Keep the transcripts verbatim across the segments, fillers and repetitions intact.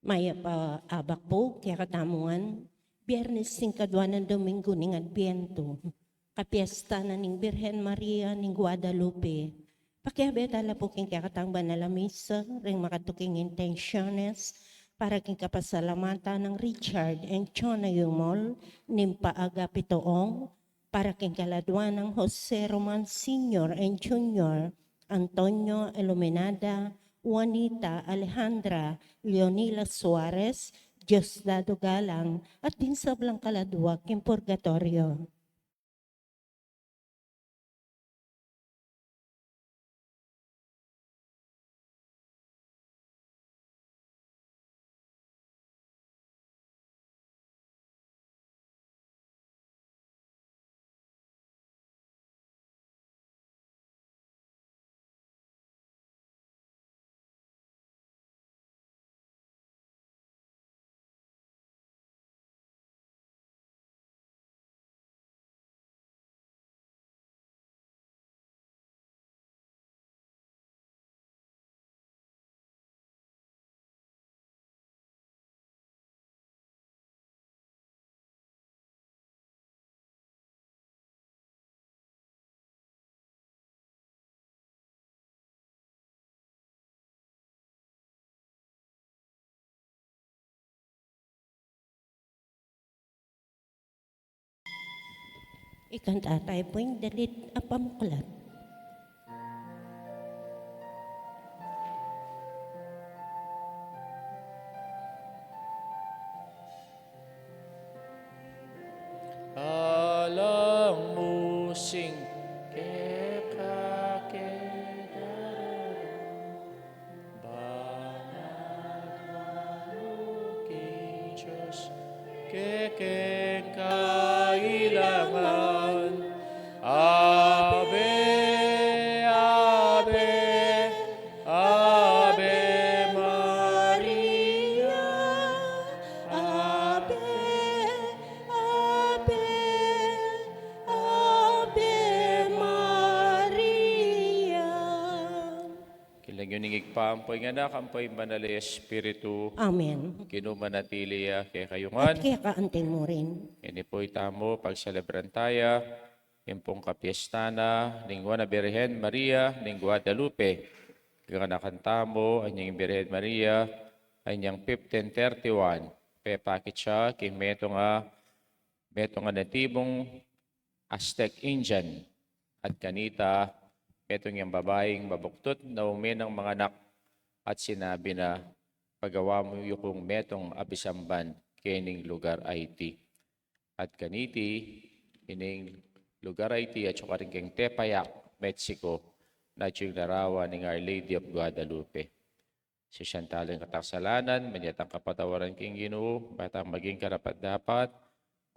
Mayap a abak pu kekatamu ngan, Biernes ning kadua nang Dominggu ning Adbientu, kapiesta na ning Birhen Maria ning Guadalupe. Pakiabe tala pu king kekatang banal a misa ring makatuking intensiones para king kapasalamatan nang Richard and Chona Yumol ning Paagapito Ong, para king kaladua nang Jose Roman Senior and Junior, Antonio Iluminada, Juanita, Alejandra, Leonila Suarez, Diosdado Galang, at ding sablang kaladua king purgatorio. Ikanta tayu pu ing dalit a pamuklat. Alang musing keka keda, banal Anak ning Dios, kekeng kailangan. Ave, Ave, Ave Maria. Ave, Ave, Ave Maria. King lagyu ning Ibpa, ampo ing Anak, ampo ing Banal a Espiritu. Amen. Ing Ginu manatili ya kekayu ngan. At keka anti mu rin. Ngeni pu itamu pagselebran taya ing pung kapiesta na ning Nuan a Birhen Maria ning Guadalupe. Kaganakan tamu inyang Birhen Maria inyang fifteen thirty-one, pepakit ya king metung a metung a natibung Aztec Indian, at kanita metung yang babaing mabuktut na ume nang manganak, at sinabi na, "Pagawa mu yu kung metung a pisamban kening lugar a iti." At kaniti, ining lugar a iti, at sukarin keng Tepeyac, Mexico, na atiu ing larawan ning Our Lady of Guadalupe. Sisian tala ing kataksalanan, manyatang kapatawaran king Ginu, bang tang maging karapat-dapat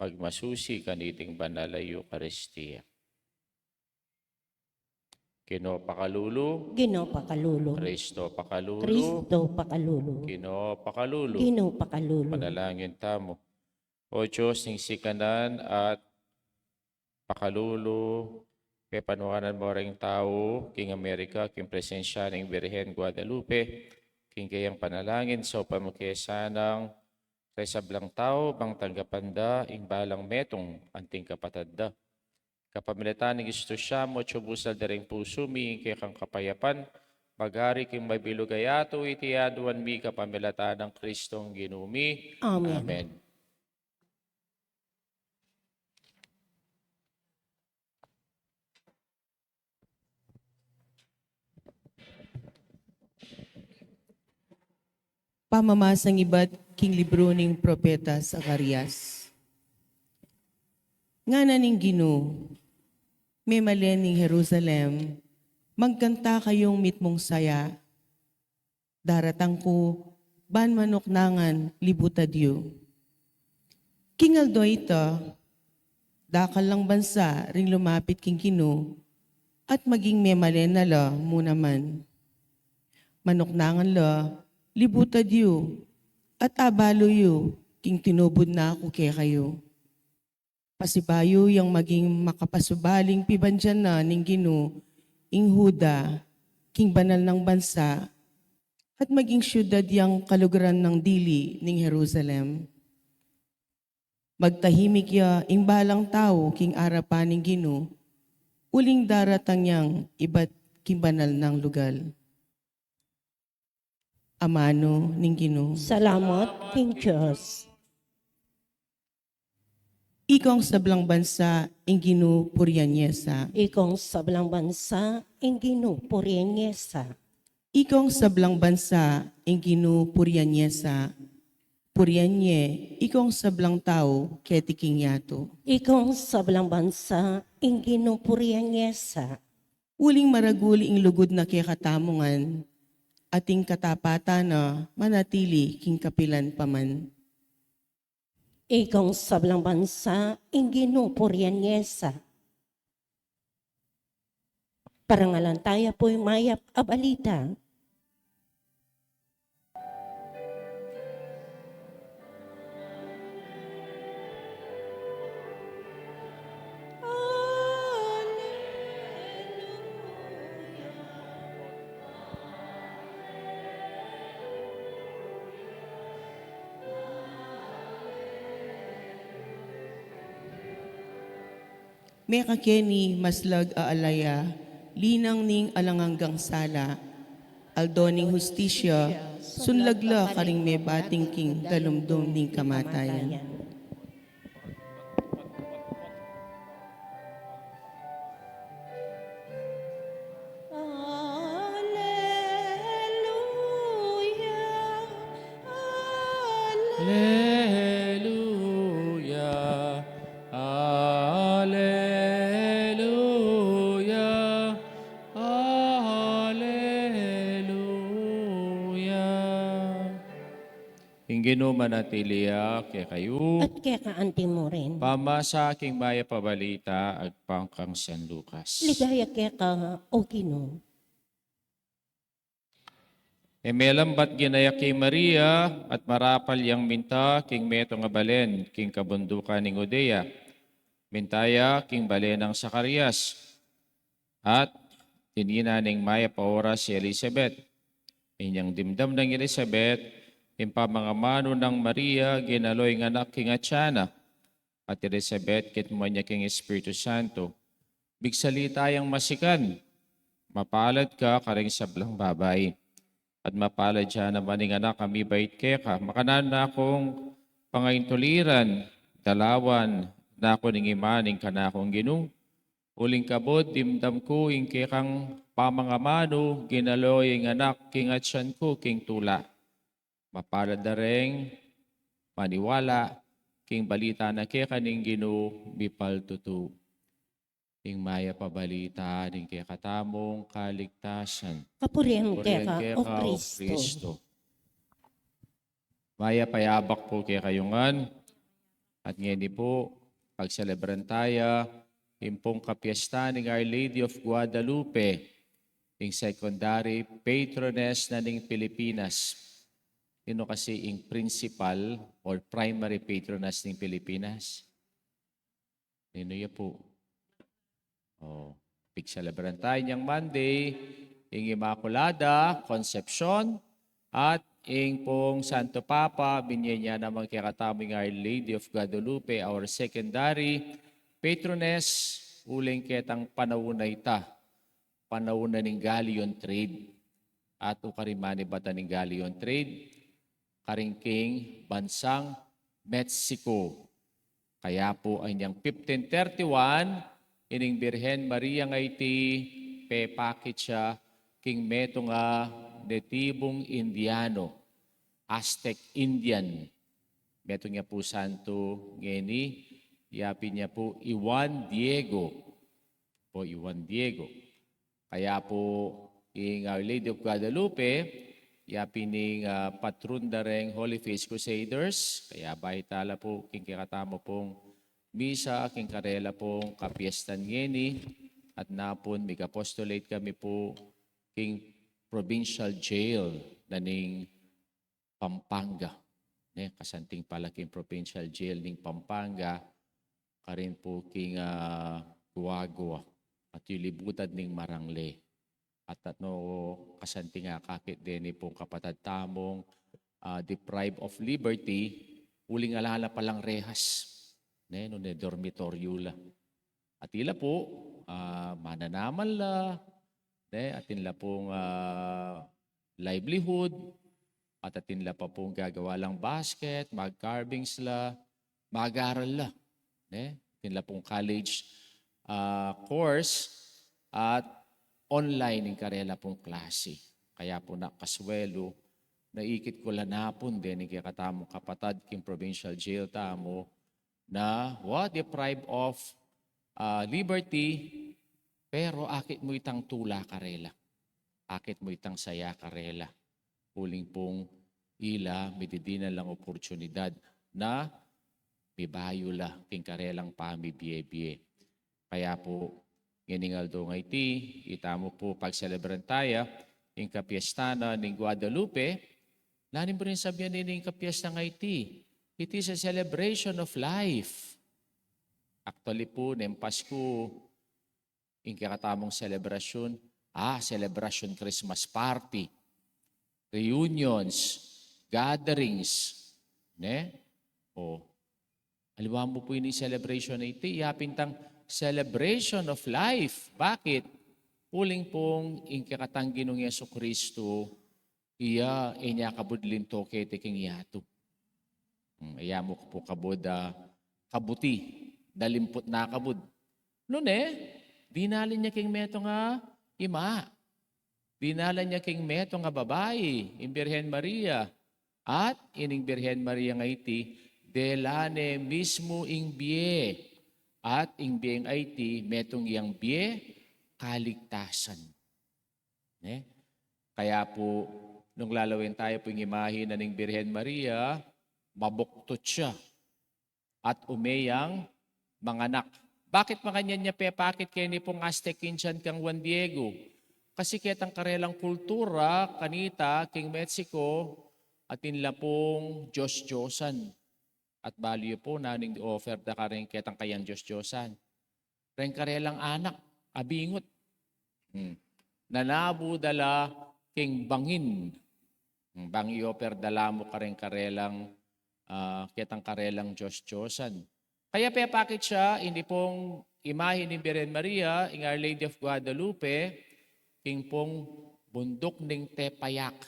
magmasusi kaniting banal a Eukaristia. Ginu pakalulu. Ginu pakalulu. Kristo pakalulu. Kristo pakalulu. Ginu pakalulu. Ginu pakalulu. Manalangin tamu. O Dios ning sikanan at pakalulu, pepanuanan mu ring tau king Amerika king presensya ning Birhen Guadalupe, king kayang panalangin saupan mu ke sanang resablang tau bang tanggapan da ing balang metung anting kapatad da. Kapamilatan ning Kristo siya, mutsu busal da ring pusu mi ing kekang kapayapan, magari king mabilug a yatu, iti aduan mi kapamilatan nang Kristong Ginu mi. Amen. Amen. Pamamasang ibat king libru ning propeta Zacarias. Ngana ning Ginu, memalen ning Jerusalem, magkanta kayung mitmung saya. Daratang ku ban manuknangan libutad yu. King aldo a ita, dakal lang bansa ring lumapit king Ginu, at maging memalen na la mu naman. Manuknangan la libutad yu, at abalu yu king tinubud na ku kekayu. Pasibayu yang maging makapasubaling pibandian na ning Ginu ing Juda king banal nang bansa, at maging syudad yang kaluguran nang dili ning Jerusalem. Magtahimik ya ing balang tau king arapan ning Ginu, uling daratang yang ibat king banal nang lugal. Amanu ning Ginu. Salamat king Dios. Ikong sablang bansa, ing Ginu purian ye sa. Ikong sablang bansa, ing Ginu purian ye sa. Ikong sablang bansa, ing Ginu purian ye sa. Purian ye, ikong sablang tau, keti king yatu. Ikong sablang bansa, ing Ginu purian ye sa. Uling maragul ing lugud na kekatamu ngan, at ing katapatan na manatili king kapilan pa man. Ikong sablang bansa, ing Ginu purian ye sa. Parangalan taya pu ing mayap a balita. Mekakeni maslag a alaya, linang ning alang anggang sala, aldo ning hustisya, sunlag la karing mebating king dalumdum ning kamatayan. Aleluya, aleluya, aleluya, aleluya. Ing Ginu manatili ya kekayu. At keka anti mu rin. Pamasa king mayap a balita agpang kang San Lucas. Ligaya keka, O Ginu. E melambat ginayak i Maria, at marapal yang minta king metung a balen king kabundukan ning Judea. Minta ya king balen nang Zacarias. At tinina ning mayap a oras i Elisabet. Inyang dimdam nang Elisabet ing pamangamanu nang Maria, ginalo ing anak king atyan na. At i Elisabet kitmuan ya king Espiritu Santo. Migsalita yang masikan, "Mapalad ka karing sablang babai, at mapalad ya naman ing anak a mibait keka. Makananu na kung pangaintuliran, dalawan na ku ning ima ning kanakung Ginu? Uling kabud dimdam ku ing kekang pamangamanu, ginalo ya ing anak king atyan ku king tula. Mapalad da reng maniwala king balita na keka ning Ginu mipaltutu." Ing mayap a balita ning kekatamung kaligtasan. Kapurian keka, O Kristo. Mayap a yabak pu kekayu ngan. At ngeni pu, pagselebran taya ing pung kapiestan ning Our Lady of Guadalupe, ing secondary patroness na ning Pilipinas. Ninu kasi ing principal or primary patroness ning Pilipinas? Ninu ya pu? O, pigselebran taya inyang Monday ing Immaculada Concepcion at ing pung Santo Papa, binye na naman kekatamu ing Our Lady of Guadalupe, our secondary patroness, uling ketang panaun a ita, panaun na ning galleon trade. At ukarin manibatan ning galleon trade, karin king bansang Mexico. Kaya pu inyang fifteen thirty-one, ining Birhen Maria nga iti pepakit ya king metung a netibung Indiano, Aztec Indian. Metung ya pu santo ngeni, yapin ya pu i Juan Diego. O i Juan Diego. Kaya pu ing Our Lady of Guadalupe, yapin ing, ah, patron da reng Holy Face Crusaders. Kaya bayu tala pu king kekatamu pung misa king karela pung kapiestan ngeni, at napun mig-apostolate kami pu king provincial jail na ning Pampanga. Ne, kasanting pala king provincial jail ning Pampanga, karin pu king, ah, Guagua, at yu libutad ning Marangle. At, at no kasanting akakit deni pung kapatad tamung, ah, deprived of liberty, uling ala na palang rehas. Ne, nune dormitoryo la. At ila pu, ah, mananaman la, ne, atin la pung, ah, livelihood, at atin la pa pung gagawa lang basket, mag-carvings la, mag-aral la, ne? Atin la pung college, ah, course, at online ing karela pung klase. Kaya pu na kaswelu, naikit ku la napun deni kekatamung kapatad king provincial jail tamu, na, wa, deprived of, ah, liberty, pero akit mu itang tula karela. Akit mu itang saya karela. Uling pung ila mididinan lang oportunidad na mibayu la king karelang pamibie-bie. Kaya pu, ngening aldo ngeni, itamu pu pagselebran taya ing kapiesta na ning Guadalupe. Nanu ing buri nang sabian ning kapiesta ngeni? It is a celebration of life. Actually pu, neng Pasku, ing kekatamung selebrasyun, ah, selebrasyun, Christmas party, reunions, gatherings, ne? O, aliwa mu pu ini celebration a iti, iya pin itang celebration of life. Bakit? Uling pung ing kekatang Ginung Jesucristo, iya, e ne kabud linto keti king yatu. Hmm, iya mu pu kabud, ah, kabuti, dalimput na kabud. Nune, dinalan ya king metung a ima. Dinalan ya king metung a babai, ing Birhen Maria. At ining Birhen Maria ngeni, dela ne mismu ing bie. At ing bieng iti, metung yang bie, kaligtasan. Ne? Kaya pu, nung lalawen taya pu ing imahe na ning Birhen Maria, mabuktot ya. At ume yang manganak. Bakit makanyan ya pepakit keni pung Aztec Indian kang Juan Diego? Kasi ketang karelang kultura, kanita, king Mexico, atin la pung diyos-diyosan. At balu yu pu, nanu ing offer da kareng ketang kayang diyos-diyosan? Reng karelang anak a bingut. Hmm. Nanabu da la king bangin. Hmm. Bang i-offer da la mu kareng karelang, ah, ketang karelang diyos-diyosan. Kaya pepakit ya, ini pung imahe ning Birhen Maria, ing Our Lady of Guadalupe, king pung bunduk ning Tepayac.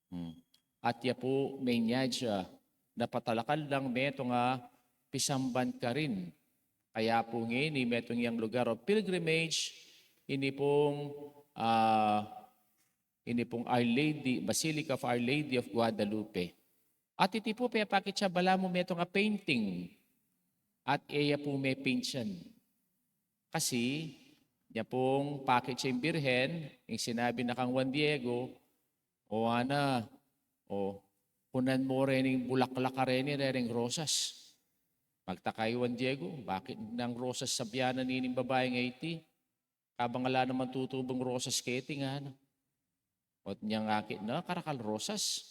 Hmm. At ya pu, menyad ya, na patalakad lang metung a pisamban karin. Kaya pu ngeni, metung yang lugar of pilgrimage, ini pung, ah, ini pung Our Lady, Basilica of Our Lady of Guadalupe. At iti pu, pepakit ya balamu metung a painting. At e ya pu mepaint yan. Kasi, ya pung pakit ya ing Birhen, ing sinabi na kang Juan Diego, o ana, o, kunan mu reng bulaklak a reni, reng rosas. Magtaka i Juan Diego, bakit nang rosas sabian na nining babaing iti? Kabang ala naman tutubung rosas keti, ngana. Ot nyang akit na, karakal rosas.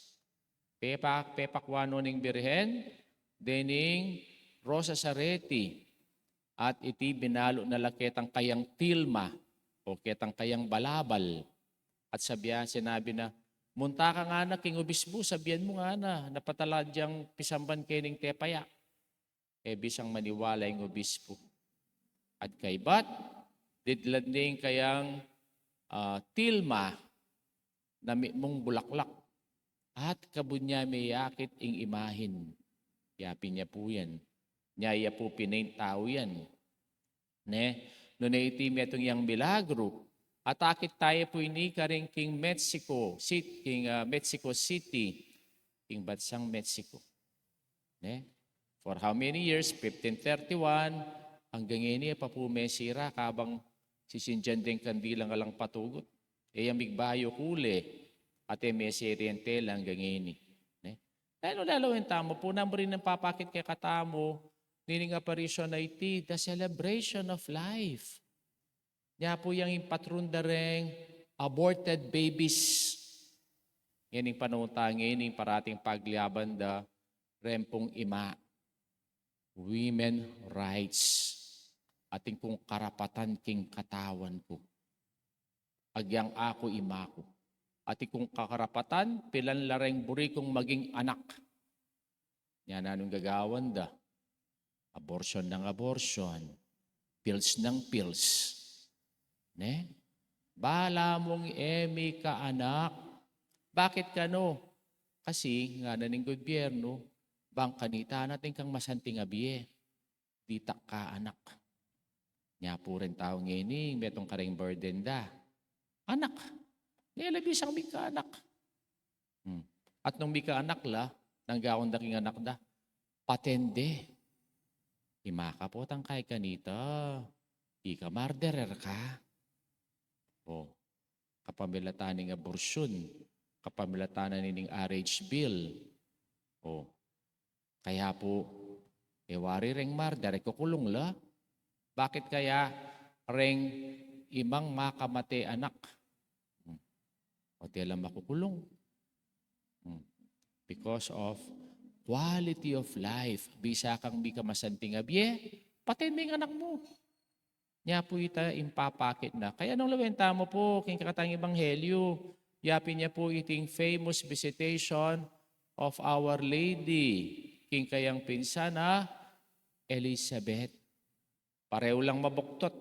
Pepa-, pepakwan no ning Birhen dening rosas a reti. At iti binalu na la ketang kayang tilma o ketang kayang balabal. At sabian, sinabi na, "Munta ka ngana king obispo, sabian mu ngana, na patalakad yang pisamban kening Tepayac." E bisang maniwala ing obispo. At kaybat, didlan ne ing kayang, ah, tilma na mitmung bulaklak. At kabud nya meyakit ing imahen. Ya pin ya pu yan. Nya ya pu pinaint tau yan. Ne? Nune iti metung yang milagru. At akit taya pu ini karin king Mexico City, king, ah, Mexico City, king bansang Mexico. Ne? For how many years? Fifteen thirty-one, anggang ngeni e pa pu mesira, kabang sisindian deng kandilang alang patugut. E ya migbayu kule, at e mesira ing tela anggang ngeni. Ne? Kaya no lalawen tamu pu, nanu rin ing papakit kekatamu nining aparisyun a iti, the celebration of life. Nya pu yang ing patrun da reng aborted babies. Ngening panaun ta ngeni, ing parating paglaban da reng pung ima. Women rights. Atin kung karapatan king katawan ku. agyang aku imaku. At ikung kakarapatan, pilan la reng buri kung maging anak. Nya nanung gagawan da? Abortion ng abortion, pills ng pills. Ne? Bala mung e mi ka anak. Bakit kanu? Kasi ngana ning gobyernu, bang kanita na atin kang masanting a bie, ditak ka anak. Nya pu reng tau ngeni, metung kareng burden da. Anak. Ngeni la bisang mika anak. Hmm. At nung mika anak la, nung gawan da king anak da, paten de. Imaka pu tang kay kanita, ika murderer ka. O, kapamilatan ning abortion, kapamilatan na ning R H bill. O, kaya pu, e wari reng murder, e kukulung la. Bakit kaya reng imang makamate anak? Hmm. O, tela makukulung. Hmm. Because of quality of life. Bisa kang mika masanting a bie, paten me ing anak mu. Nya pu ita ing papakit na. Kaya nung lawen tamu pu king kekatang ebanghelyu, yapin ya pu iting famous visitation of Our Lady king kayang pinsan a Elizabeth. Parehu lang mabuktot.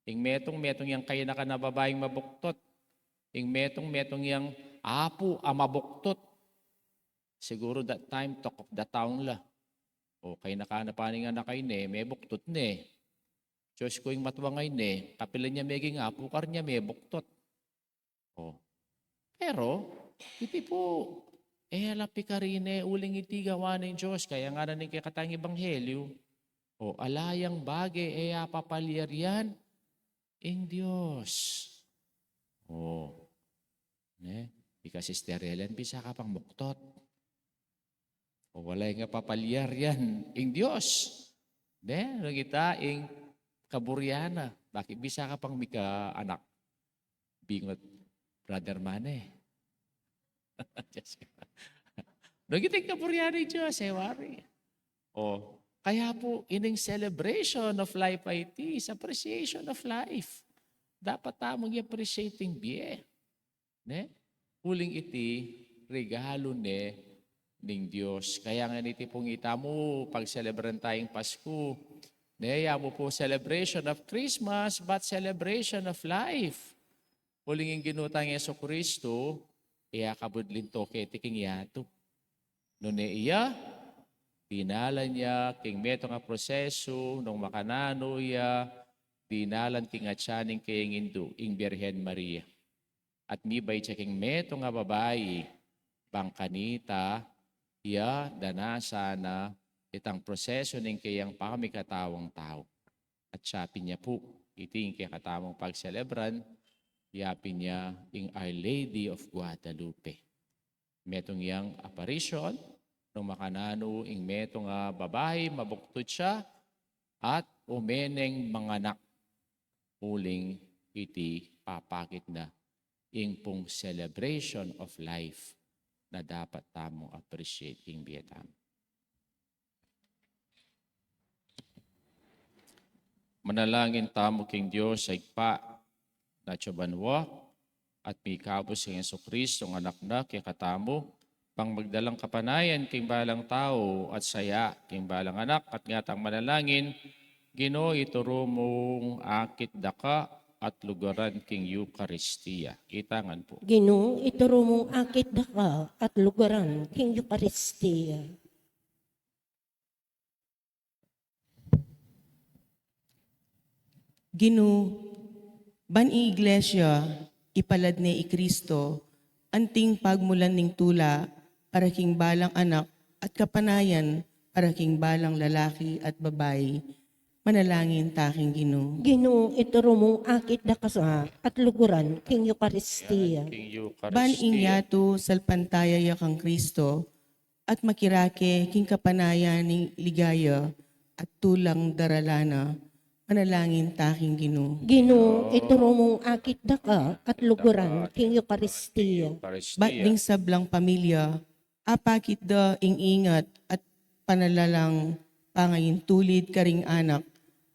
Ing metung, metung yang kayanakan a babaing mabuktot. Ing metung, metung yang apu a mabuktot. Siguru that time, talk of the town la. O, kayanakan na pa ning anak a ini, mebuktot ne. Diyos ku, ing matwang a ini, kapilan ya meging apu, karnya mebuktot. O. Pero, iti pu, e la pikarine, uling iti gawan ning Diyos, kaya ngana ning kekatang ebanghelyu, o, ala yang bage e apapalyarian ing Diyos. O. Ne? Ika Sister Ellen, bisa ka pang muktot. O, ala yang apapalyarian ing Diyos. Ne? Nung ita ing kaburian na. Bakit bisa ka pang mika anak? Bingot, Brother Mane. Diyos ku. Nung ita ing kaburian ning Diyos, e wari. O, kaya pu, ining celebration of life a iti, is appreciation of life. Dapat tamung i-appreciate ing bie. Ne? Uling iti, regalu ne ning Diyos. Kaya ngeni iti pung itamu, pagselebran tayang Pasku, ne, e mu pu celebration of Christmas, but celebration of life. Uling ing Ginu tang Jesucristo, e ya kabud linto keti king yatu. Nune iya, dinalan ya king metung a prosesu, nung makananu ya, dinalan king atyan ning kayang indu, ing Birhen Maria. At mibait ya king metung a babai, bang kanita, iya danasan na itang prosesu ning kayang pamikatawang tau. At yapin ya pu, iti ing kekatamung pagselebran, yapin ya ing Our Lady of Guadalupe. Metung yang apparition, nung makananu ing metung a babai, mabuktud ya, at ume neng manganak. Uling iti papakit na ing pung celebration of life na dapat tamung appreciate king bie tamu. Manalangin tamu king Dios a Ibpa, na atsu banua, at mikabus king Jesucristo, ing Anak na, kekatamu, bang magdalang kapanayan king balang tau, at saya king balang anak, at ngatang manalangin, Ginu, ituru mung akit daka at luguran king Eukaristia. Kita ngan pu. Ginu, ituru mung akit daka at luguran king Eukaristia. Ginu, ban ing Iglesia, ipalad ne i Kristo, anting pagmulan ning tula, para king balang anak, at kapanayan, para king balang lalaki at babai. Manalangin ta king Ginu. Ginu, ituru mung akit daka sa, at luguran king Eukaristia. King Eukaristia. Ban ing yatu salpantaya ya kang Kristo, at makirake king kapanayan ning ligaya at tulang daralan na. Manalangin ta king Ginu. Ginu, ituru mung akit daka at luguran king Eukaristia. Bat ding sablang pamilya, apakit da ing ingat at panalalang pangayintulid karing anak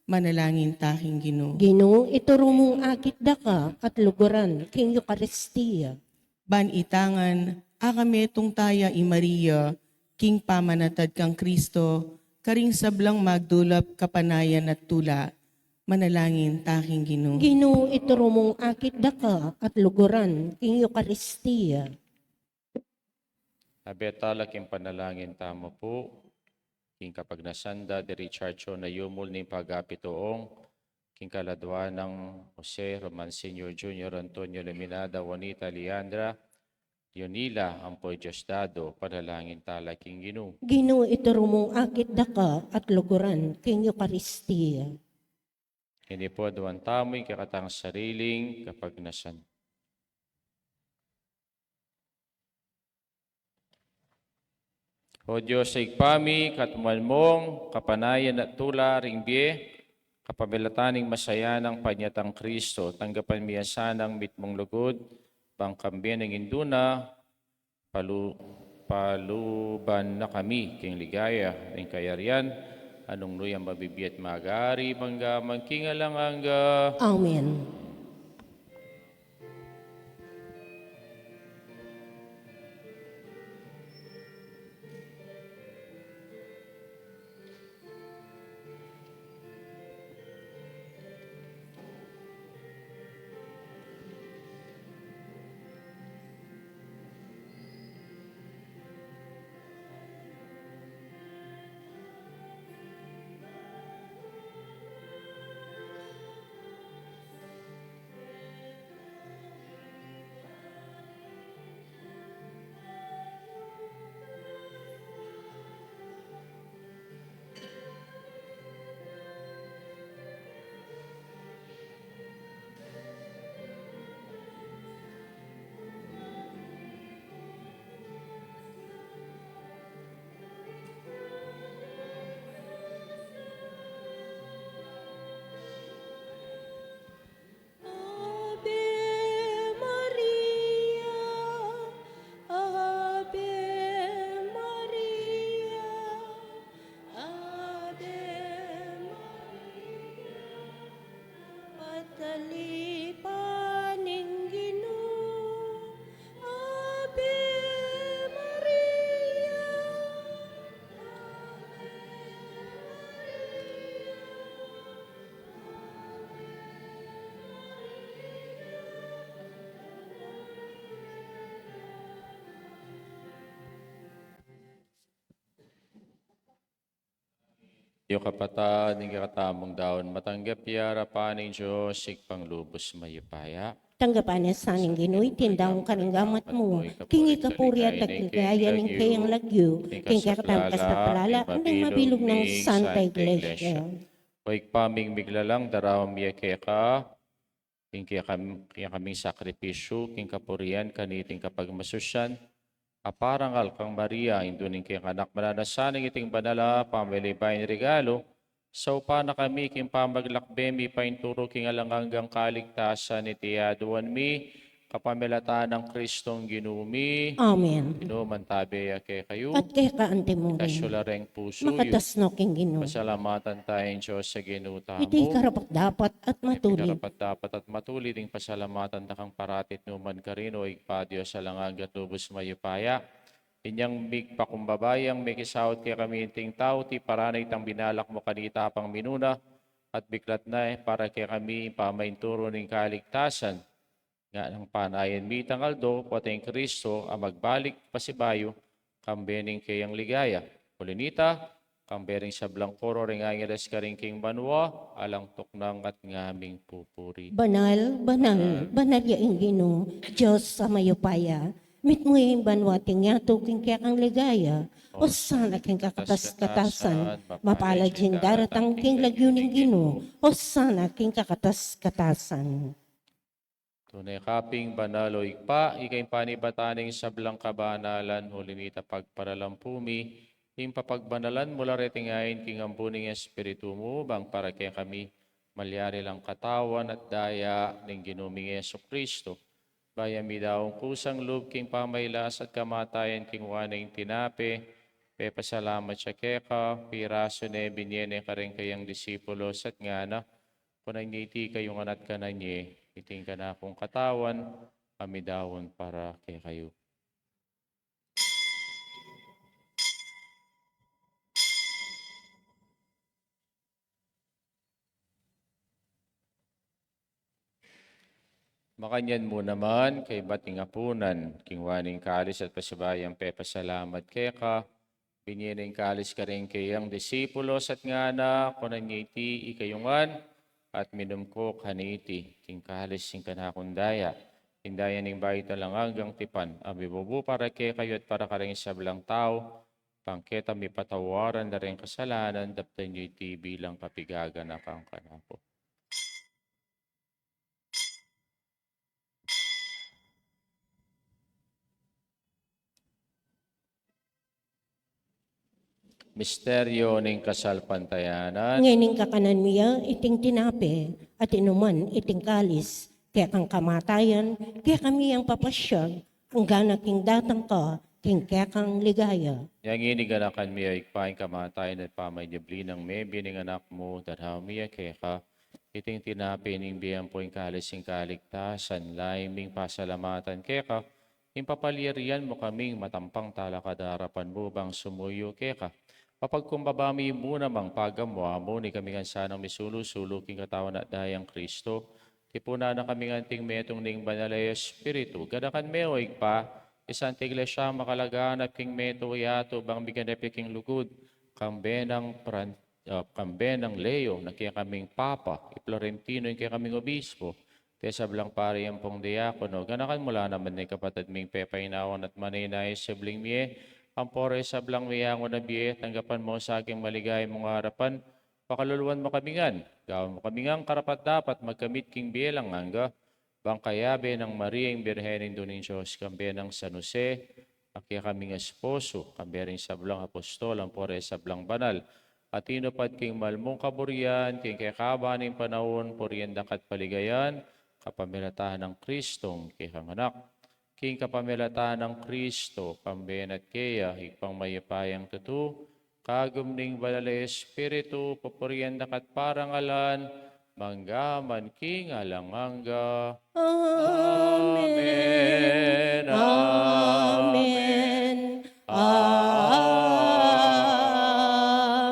Manalangin ta king Ginu. Ginu, ituru mung akit daka at luguran king Eukaristia. Ban ita ngan, a kami tung taya i Maria, king pamanatad kang Kristo, karing sablang magdulap kapanayan at tula. Manalangin ta king Ginu. Ginu, ituru mung akit daka at luguran king Eukaristia. Abetala king panalangin tamu pu, king kapagnasan da di Richard Cho na yumul ning pagapituong, king kaladua nang Jose, Roman Senior, Junior, Antonio, Luminada, Juanita, Leandra, Leonila, ampo i Diosdado, panalangin tala king Ginu. Ginu, ituru mung akit daka at luguran king Eukaristia. Ini pu, aduan tamu ing kekatang sariling kapagnasan. O Dios a Ibpa mi, katmuan mung kapanayan at tula ring bie, kapamilatan ning masayanang panyatang Kristo, tanggapan mi ya sanang mitmung lugud, bang kambe nang indu na, palu-, paluban na kami king ligaya ning kayarian, a nung nu ya mabibie at mag-ari mangga man king alang angga. Amen. Ave Maria, Ave Maria, Ave Maria, patalipan ning Ginu. Ave Maria, Ave Maria, Ave Maria. Yu kapatad, ing kekatamung daun matanggap ya king arapan ning Dios, Ibpang lubus mayupaya. Tanggapan na sa ning Ginu iting daun karing gamat mu, king ikapuri at king ligaya ning kayang lagyu, king kekatamung kasaplalan, at ning mabilug nang Santa Iglesia. O Ibpa ming miglalang, daraun mi keka ing kekam-, kekaming sakripisyu king kapurian kaniting kapagmasusian a parangal kang Maria, indu ning kekang Anak, mananu sana iting banal a pamagbayung regalu, saupan na kami king pamaglakbe mi paintulu king alang anggang kaligtasan. Iti aduan mi kapamilatan nang Kristong Ginu mi. Amen. Ing Ginu mantabe ya kekayu. At keka anti mu rin. Ikasyu la reng pusu yu. Makatas no king Ginu. Pasalamatan taya ing Dios a Ginu tamu. Iti karapat-dapat at matulid. Iti karapat-dapat at matulid ing pasalamatan da kang parati at nu man karin, o Ibpa, Dios a alang angga at lubus mayupaya. Inyang migpakumbaba yang mekisaut kekami iting tau, tiparan na itang binalak mu kanita pang minuna, at biklat na para kekami ing pamaintulu ning kaligtasan. Ngana nang panayan mi itang aldo, pota ing Kristo a magbalik pasibayu, kambe ning kayang ligaya. Uli nita, kambe ring sablang koro ring angeles karing king banua, alang tuknang at ngaming pupuri. Banal, banal, banal ya ing Ginu, Dios a mayupaya. Mitmu ya ing banua at ing yatu king kekang ligaya. Osana king kakatas-katasan, mapalad ya ing daratang king lagyu ning Ginu. Osana king kakatas-katasan. Tune ka pin banal, o Ibpa, ika ing panibatan ning sablang kabanalan, uli nita pagparalampu mi ing papagbanalan mu la reting ain king ambun ning Espiritu mu, bang para kekami malyari lang katawan at daya ning Ginu ming Jesucristo. Bayu mi daun kusang lub king pamagkasakit at kamatayan, kinua ne ing tinape, pepasalamat ya keka, pirasu ne, binye ne karing kayang disipulos at ngana, kunan ye iti ikayu ngan at kanan ye, iti ing kanakung katawan, a midaun para kekayu. Makanyan mu naman, kaybat ning apunan, kinua ne ing kalis at pasibayu yang pepasalamat keka, binye ne ing kalis karing kayang disipulos at ngana, kunan ye iti ikayu ngan at minum ko kaniti, iti ing kalis ning kanakung daya, ing daya ning bayu at alang anggang tipan, a mibubu para kekayu at para karing sablang tau, bang keta mipatawaran da ring kasalanan. Daptan ye iti bilang kapigaganakan kanaku. Misteryo ning kasalpantayanan. Ngening kakanan mi ya iting tinape, at inuman iting kalis, kekang kamatayan, kekami yang papasyag, anggang king datang ka, king kekang ligaya. Yang ini ganakan mi ya, Ibpa, ing kamatayan at pamanyubli nang mebie ning Anak mu, daraun mi ya keka, iting tinape ning bie ampo ing kalis ning kaligtasan, lalu ming pasalamatan keka, ing papalyarian mu kaming matampang talakad king arapan mu bang sumuyu keka. Papagkumbaba mi mu namang pagamu-amu, ikami ngan sanang misulu-sulu king katawan at dayang Kristo, tipunan na kami ngan king metung ning Banal a Espiritu. Ganakan me, o Ibpa, ing Santa Iglesia makalaganap king metung yatu bang miganap ya king lugud, kambe nang Fran-, ah, kambe nang Leo, na kekaming Papa, i Florentino, ing kekaming Obispo, ding sablang pari ampong diakono. Ganakan mu la naman ding kapatad ming pepainawa at manenaya king subling mie, ampo ring sablang meangu na bie, tanggapan mu sa king maligaya mung arapan, pakaluluan mu kami ngan, gawan mu kami ngan karapat-dapat magkamit king bie alang angga, bang kayabe nang Maria ing Birhen, Indu ning Dios, kambe nang San Jose, a kekaming esposo, kambe ring sablang apostol, ampo ring sablang banal a tinupad king mal mung kaburian, king kekaba ning panaun, purian da ka at paligayan, kapamilatan nang Kristong kekang Anak. King kapamilatan nang Kristo, kambe na at keya, Ibpang mayupayang tutu, kagum ning Banal a Espiritu, pupurian da ka at parangalan, mangga man king alang angga. Amen. Amen. Amen.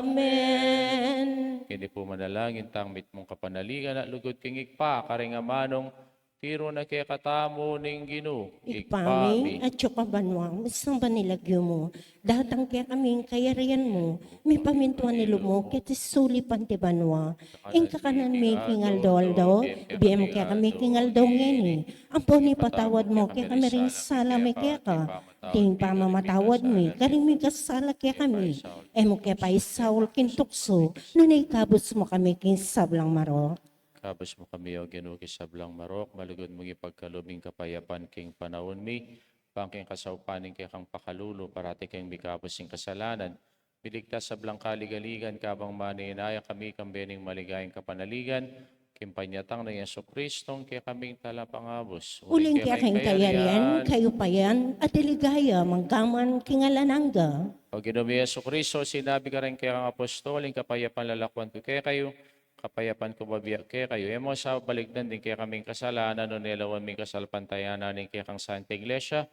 Amen. Keni pu manalangin tang mitmung kapanaligan at lugud king Ibpa, karing amanung tiru na kekatamu ning Ginu. Ibpa mi, atsu ka banua, misamban ya ing lagyu mu, datang kekami ing kayarian mu, mipamintuan ing lub mu keti sulip anti banua. Ing kakanan mi king aldo-aldo, ibie mu kekami king aldo ngeni, ampon ipatawad mu kekami ring sala mi keka, anti ing pamamatawad mi karing mikasala kekami. E mu ke paisaul king tuksu, nune ikabus mu kami king sablang marok. Ikabus mu kami, O Ginu, king sablang marok, malugud mung ipagkalub ing kapayapan king panaun mi, bang king kasaupan ning kekang pakalulu, parati kaming mikabus king kasalanan, miligtas king sablang kaligaligan, kabang manenaya kami kambe ning maligayang kapanaligan, king panyatang nang Jesukristong kekaming Talapangabus. Uling keka ing kayarian, kayupayan, at ing ligaya, mangga man king alang angga. O Ginu ming Jesukristo, sinabi mu karing kekang apostol, ing kapayapan lalakuan ku kekayu, kapayapan ku bibie ku kekayu. E mu sa balikdan ding kekaming kasalanan, nune lawan me ing kasalpantayanan ning kekang Santa Iglesia.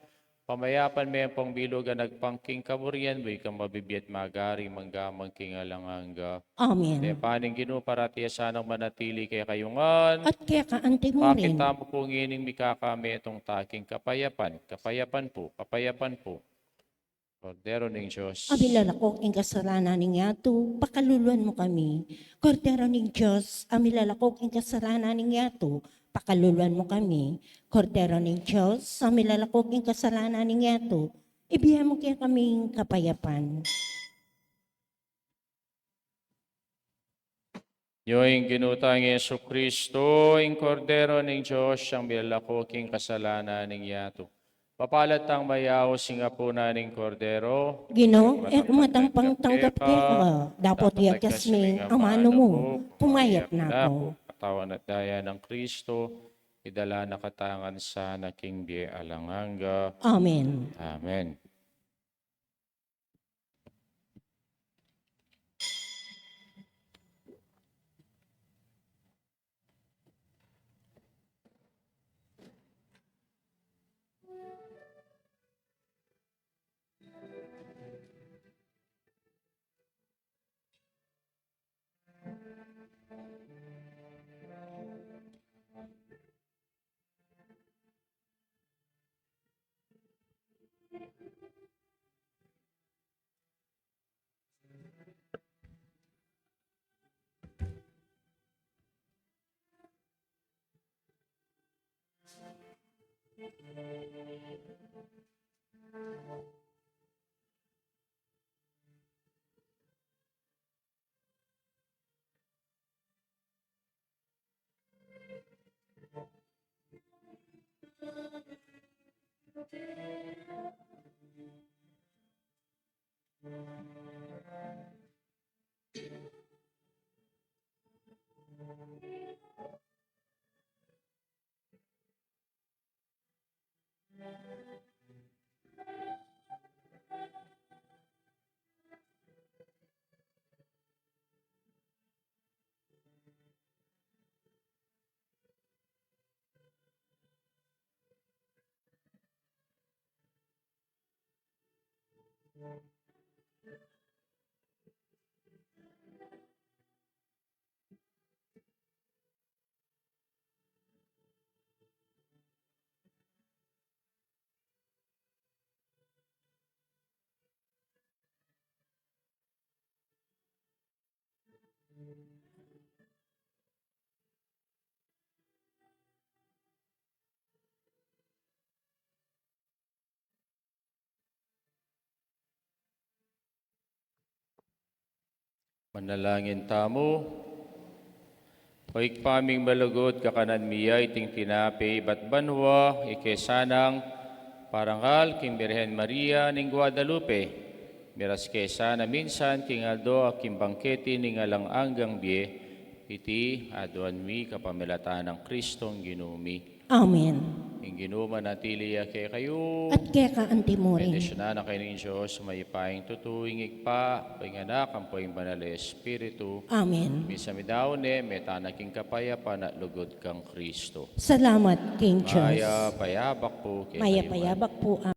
Pamayapan me ampong bilugan agpang king kaburian mu, ikang mabibie at magari mangga man king alang angga. Amen. Ing Ibpa ning Ginu parati ya sanang manatili kekayu ngan. At keka anti mu rin. Pakit tamu pu ngening mikakametung ta king kapayapan. Kapayapan pu, kapayapan pu. Kordero ning Dios a milalako king kasalanan ning yatu, pakaluluan mu kami. Kordero ning Dios a milalako king kasalanan ning yatu, pakaluluan mu kami. Kordero ning Dios a milalako king kasalanan ning yatu, ibie mu kekami ing kapayapan. Nyo ing Ginu tang Jesukristo, ing Kordero ning Dios, a milalako king kasalanan ning yatu. Mapalad tang mayaus king apunan ning Kordero. Ginu, e ku matampang tanggap keka, dapot iyakyas me ing amanu mu, pumayap na ku. Katawan at daya nang Kristo, idala na katamu ngan sana king bie alang angga. Amen. Amen. Manalangin tamu. O Ibpa ming malugud, kakanan mi ya iting tinape ibat banua, ike sanang parangal king Birhen Maria ning Guadalupe, miras ke sana minsan king aldo a king bangkete ning alang anggang bie, iti aduan mi kapamilatan nang Kristong Ginu mi. Amen. Ing Ginu manatili ya kekayu. At keka antimurin. Bendisyunan na kayu ning Dios, mayupayang tutu, ing Ibpa, ing Anak, ampo ing Banal a Espiritu. Amen. Misa mi daun ne, meta na king kapayapan at lugud kang Kristo. Salamat king Dios. Mayap a abak pu kekayu. Mayap a abak pu.